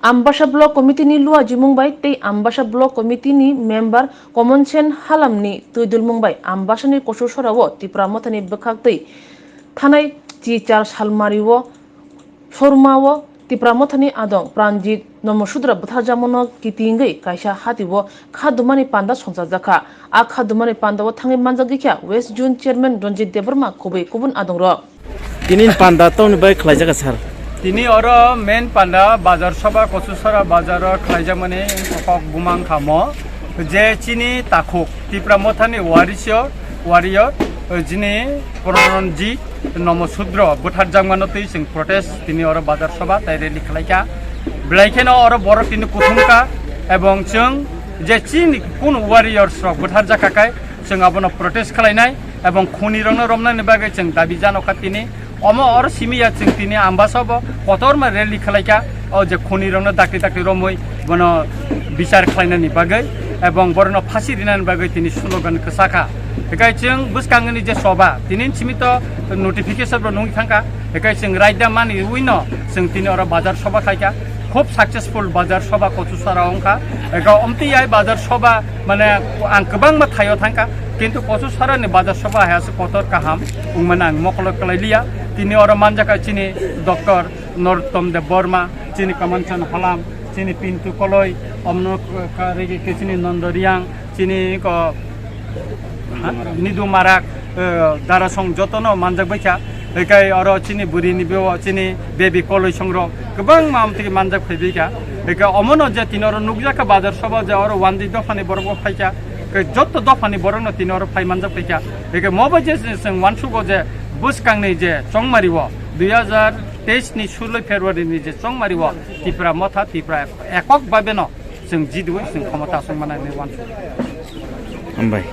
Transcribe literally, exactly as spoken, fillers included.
Ambasa Block Committee ni luajimung bai tei Ambasa Block Committee ni member Common Sense Halam ni twi dulmung bai Ambasa ni Kochusora o Tipra Motha ni bwkhak twi thanai chichar salmari o Sorma o Tipra Motha ni adong Pranjit Nomo Sudra bwtharjakmano kitingwi kaisa hati o kha dumani panda songchajakha. A kha dumani panda o thangwi manjagwi kha West Zone Chairman Ranjit Debbarma kubui kubun adong rok. Tini panda tongni bai khlaijak sir. Tini oro main panda bazar soba Kochusora bazar o khlaijakmani kok bumang khamo je chini takhuk Tipra Mothani warrior, warrior, jini Pranjit Nomo Sudro bwtharjakmano twi chwng protest tini oro bazar soba tai rally khlaikha. Belai kheno oro borok tini kuthumkha ebong chwng je chini kun warriors rok bwtharjakha kai chwng abono protest khlainai ebong khunirokno romnani bagwi chwng dabi janokha tini. Omo oro simi ya chwng tini Ambasa bo kotorma rally khlaikha, o je khunirokno dakti dakti romwi bono bichar khlainani bagwi ebong borokno phasi rinani bagwi tini slogan kwchakha. Hikai chwng bwskangni je soba tini simi to notification bo nungwi thangkha, hikai chwng raida mani uino chwng tini oro bazar soba khlaikha. Khub successful bazar soba Kochusora wngkha. Ega omtiyai bazar soba mane ang kwbangma thaio thangkha, kintu Kochusora ni bazar soba hai aswk kotor kaham wngmani ang mokolo kwlai liya. Tini oro manjakha chini Doctor Narottam Debbarma, chini Kamanchana Halam, chini Pintu Koloi, omno ka-, ka-, rigi ke chini Nondo Riang, chini ko, ha? Nidu Marak, eh, Darasong jotono manjak baikha. Hikai oro chini buri ni bo chini baby Koloi songrok kwbangma amtwi manjak phaibaikha. Hikai omono je tini oro nukjakha bazar soba je oro wandi dophani borok bo phaikha. Hikai jotto dophani borokno tini oro phai manjak phaikha. Hikai mobo je chwng uansugo je bwskangni je chongmari o dui hazar teis ni suloi February ni je chongmari o Tipra Motha Tipra ekok babeno chwng jidwi chwng khomota aswk manani uansugo. Hambai.